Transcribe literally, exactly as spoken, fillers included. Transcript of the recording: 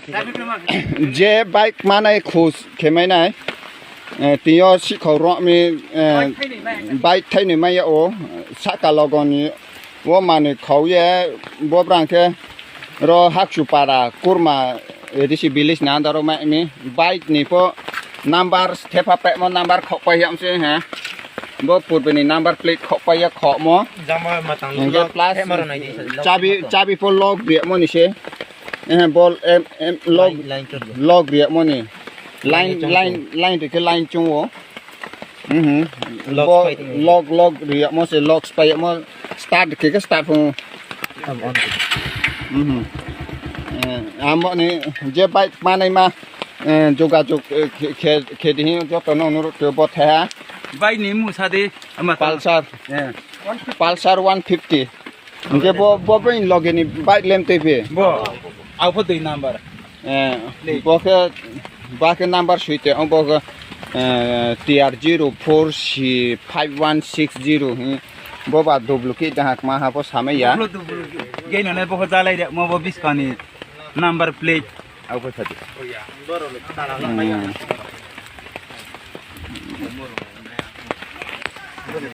Je bike manai khus khemai nai, eh, tio sikhok romwi, eh, bike thainwi maya o, saka logoni o manwi khauye, bo brang khe ro Hakchu para kurma, eh, risi village ni under o mai mi bike ni pho number thepa pemo number khok pai yam se ha, bo purbe ni number plate khok pai ya khok mo. Jama matang hingke lock plus he maro nai di, lock chabi, he maro. Chabi pho lock ri mo ni se. Eh, bol em, em, log, line, line chot bo. Log riyak moni. Line, line chong line, bo. Line rikhe line chungo. Mhm. Log bo, spike ni. Log, log riyak mo se, log spike mo start khe khe start phungo. Am on. Mhm. Eh, amo ni je bike manai ma, eh, jogajog, eh, khe, khe, khe di hin joto no nurut ke bo thaya. Bike ni musa de, ama ta. Pulsar. Eh. Pulsar one fifty. Hingke bo, bo bai loge ni bike lem tei phi. Bo, au pho dui number. Eh, dui. Bo khe, ba khe number suite, o bo khe, eh, T R zero four C five one six zero, hmm. Bo ba duplicate dahak ma ha pho samai ya. Duplo, duplo. Gei nane bo khe jalai re, mo bo biskani number plate. Au pho sadi. Hmm.